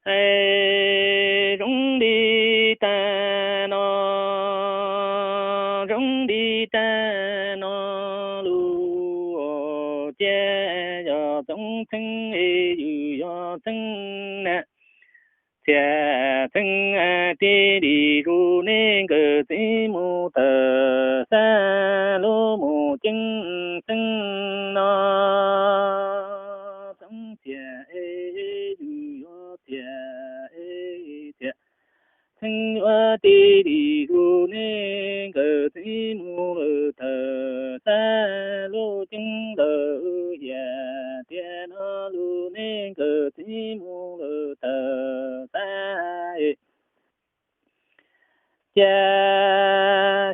Hais zoo li tag no, zoo li tag no lus, cia yog Txoov Txheej es yus yog Txheej na. Txhiaj Txheej tij li zus nej nkawm txiv mus tawm xab lub mus ceeb xeeb no. Txoov Txhiaj es yus yog Txhiaj es Txhiaj Txheej yuav tij li zus nej nkawm txiv mus lawm tawm xab lub ceeb lawm, yam tias no lus nej nkawm txiv mus lawm tawm xab es. Cia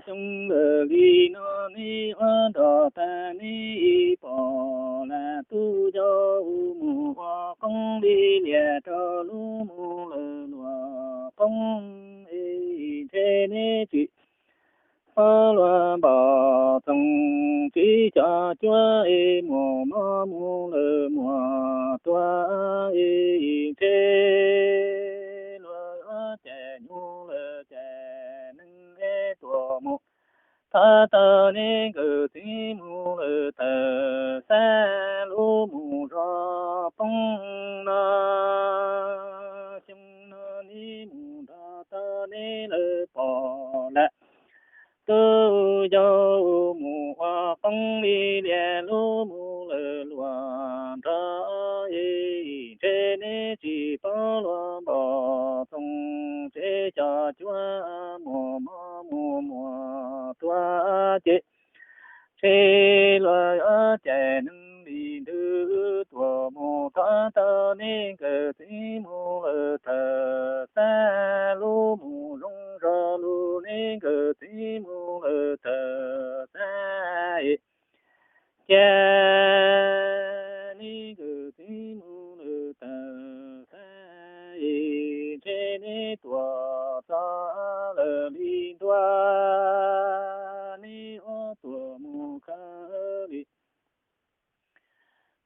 xyoo lawm li no nej ua nrog tag nej pom lam tub yau mus ua qoob li lias rau lub mus lawm luag qoob es ntshe nej tsis pom luag npom txoos tsis xyom cuab es muaj mob mus lawm muaj tuag es ntshe luag yuav cais nyuj lawm cais nees es tuaj mus thov tau nej nkawm txiv mus lawm tawm xab lub mus zog poob no. Xyoo no nej mus nrog tau nej lawv pom lawm tub yau mus ua qoob li lias lub mus lawm luag nrog es ntshe nej tsis pom luag npom txoos tsis xyom cuab muaj mob mus muaj tuag ces ntshe luag yuav cais nees li ntawd tuaj mus thov tau nej nkawm txiv mus lawm tawm xab lub mus zoo zog lus nej nkawm txiv mus lawm tawm xab es. Cia nej nkawm txiv mus lawm tawm xab es ntshe nej tuaj txog lawm li ntua, nej ua tuaj mus khawb li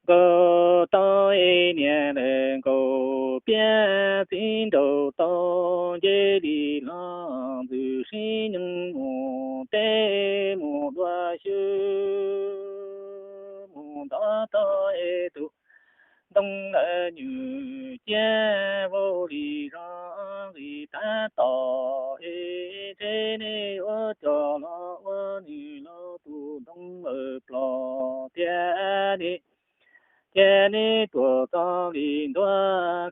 nkaus tau es niam lawm nkaus piab txiv nraus tau nce li los ntxwm sib nyees mus teb mus dua xwb mus ntov tau es tus ntoo lawm nws ciab vau li zog nqis tab tom es ntshe nej ua cov los ua nws los tus ntoo lawm plom tiag ne. Cia nej tuaj txog li ntua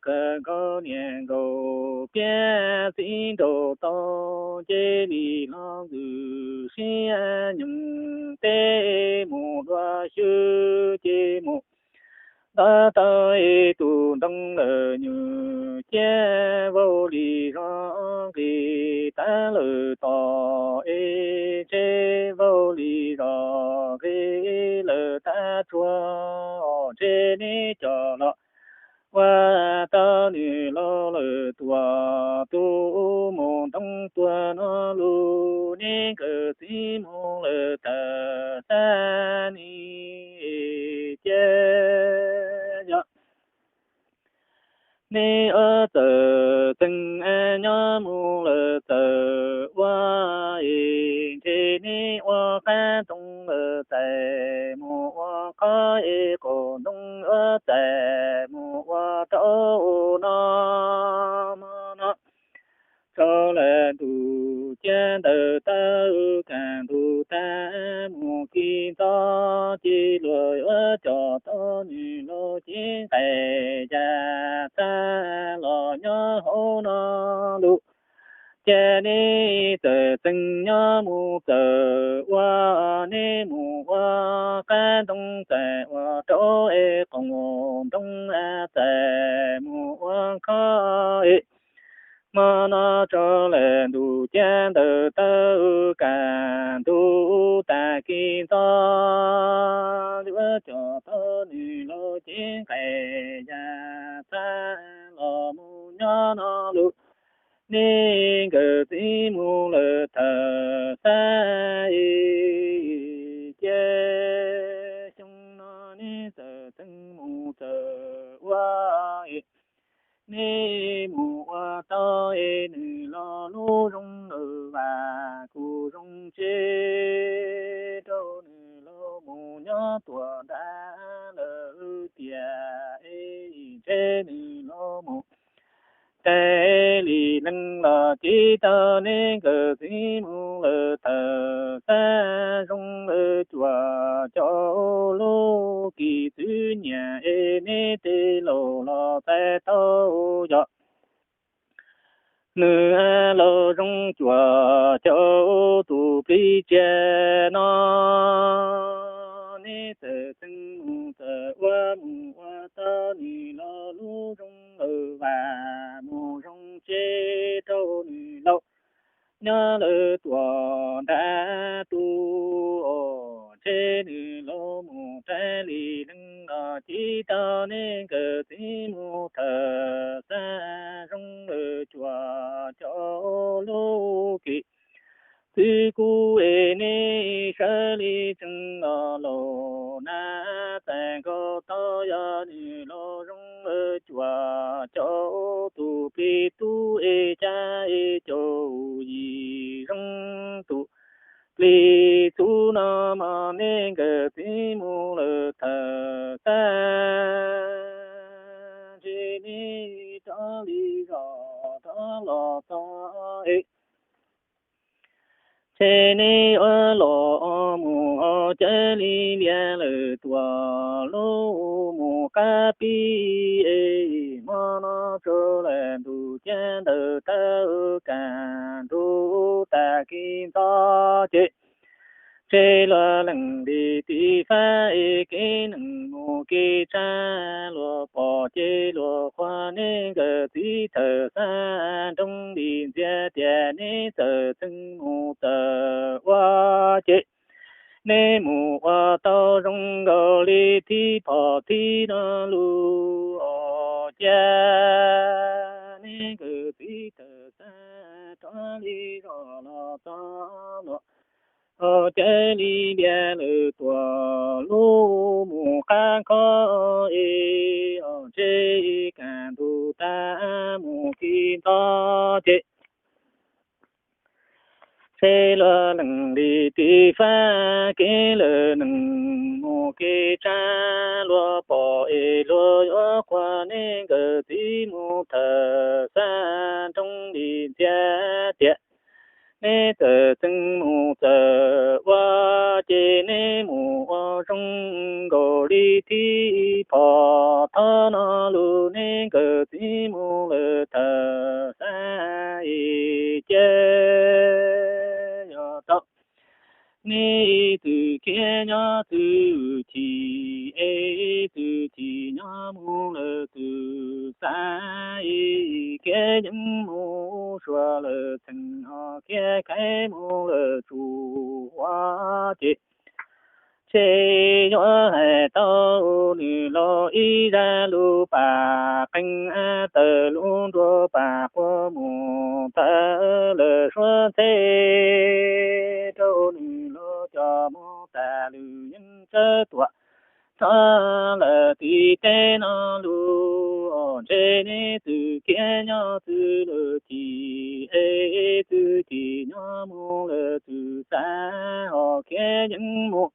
khawb nkaus niam nkaus piab txiv nraus tau nce li los ntxwm sib nyees teb mus dua xwb ces mus ntov tau es tus ntoo lawm nws ciab vau li zog nqis tab lawm tom es ntshe vau li zog nqis lawm tab tsuag ntshe nej cov los ua tau nws los lawm tuaj tus mus ntoo tuaj no lus nej nkawm txiv mus lawm tawm xab ni cia yog nej ua txawm txeeg nyob mus lawm txawm ua es ntshe nej ua qab ntoo lawm txais mus ua qhov es qaum ntoo ua txais mus ua rau no mo no. Tsaus lawm ntuj cia ntawm taw kam ntuj tag mus kis ntxov ces luag yuav coj tau nws los cev nqaim yam txag los nyob hauv no lus. Cia nej txawm txeeg nyob mus txawm ua, nej mus ua qab ntoo txais ua rau es qaum ntoo txais mus ua khov es mo no. Tsaus lawm ntuj cia ntawm taw kam ntuj tag kis ntxov yuav coj tau nws los cev nqaim yam txag los mus nyob no lus. Nej nkawm txiv mus lawm tawm xab es cia xyoo no nej txawm txeeg mus txawm ua es nej mus ua tau es nws los lub zoo lawm vas kuj zoo tsev rau nws los mus nyob tuam nrad lawm tiag es ntshe nws los mus raws li neeg los ces tau neb nkawd txiv mus lawm thaum xab zoo lawm cuaj caum lub kis txwv nyiam es neb tej laus los txais tau yog nws laus zoo cuaj caum tus plig tsiaj no. Neb txawm txeev mus txawm ua mus ua tau nws los lub zoo lawm vas mus zoo tsev rau nws laus nyob lawm tuam nrad tuaj ntshe nws los mus raws li neeg los ces tau neb nkawd txiv mus thaum xab zoo lawm cuaj caum lub kis txwv kuj es neb sawv li tsees los laus na txais nkaus tau yog nws los zoo lawm cuaj caum tus plig tub es cab es caum yim zoo tus plig txwv no mas neb nkawd txiv mus lawm thaum xab ntshe neb rov li zos rov los txog es ntshe neb yuav los mus ua cawv li lias lawm tuaj lub mus qab pib es hmo no tsaus lawm ntuj ciab ntawm tawb kam ntuj tas kis ntxov ces ntshe luag leej li tiv fab es kev neeg mus kev tsav luag pom ces luag qhuas neb nkawd txiv thaum xab nroo li ntxias tias neb txawm txeev mus txawm ua ces neb mus ua tau zoo nkaus li thib phom thib no lus os cia neb nkawd txiv thaum xab rov li zos los txog los os cawv li lias lawm tuaj lub mus qab khob es os ntshe kam ntuj tas mus kis ntxov ces ntshe luag leej li tiv fab kev lawm neeg mus kev tsav luag pom es luag yuav qhuas neb nkawd txiv mus thaum xab nroo li ntxias tias neb txawm txeev mus txawm ua ces neb mus ua zoo nkaus li thib phom thib no lus neb nkawd txiv mus lawm thaum xab es cia yog tau neb ib txwm khiav nyob txwm chim es ib txwm chim nyob mus lawm txwm xab es khiav yeej mus suav lawm txheej ho khiav khaiv mus lawm tsuj huab ces ntshe yuav hais tau nws laus ib zaj lus pam qeej tawm lub nruas pam quas mus tawm lawm suav ntxhe rau nws laus coj mus tas lwm yeej tsawb tuam txog lawm tim teb no lus os ntshe neb txwm khiav nyob txwm lawm chim es txwm chim nyob mus lawm txwm xab ho khiav yeej mus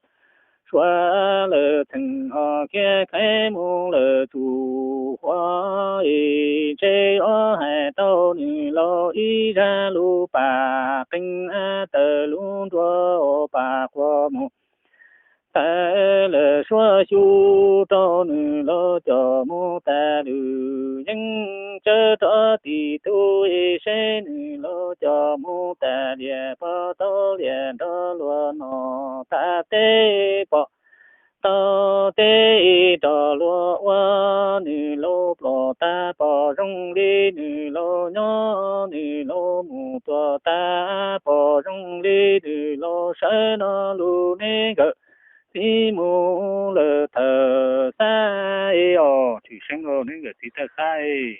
suav lawm txheej ho khiav khaiv mus lawm tsuj huab es ntshe yuav hais tau nws laus ib zaj lus pam qeej tawm lub nruas pam quas mus tawm lawm suav xyu rau nws laus coj mus tas lwm yeej tsawb rov tim tub es seb nws laus coj mus tas lias pom tau lias nrog luag no tas teb pom tau teb nrog luag ua nws laus plom tas pom zoo li nws laus nyob nws laus mus tuag tas pom zoo li nws laus sawv no lus neb nkawd txiv mus lawm thaum xab es os tshwm seeb rau neb nkawd txiv thaum xab es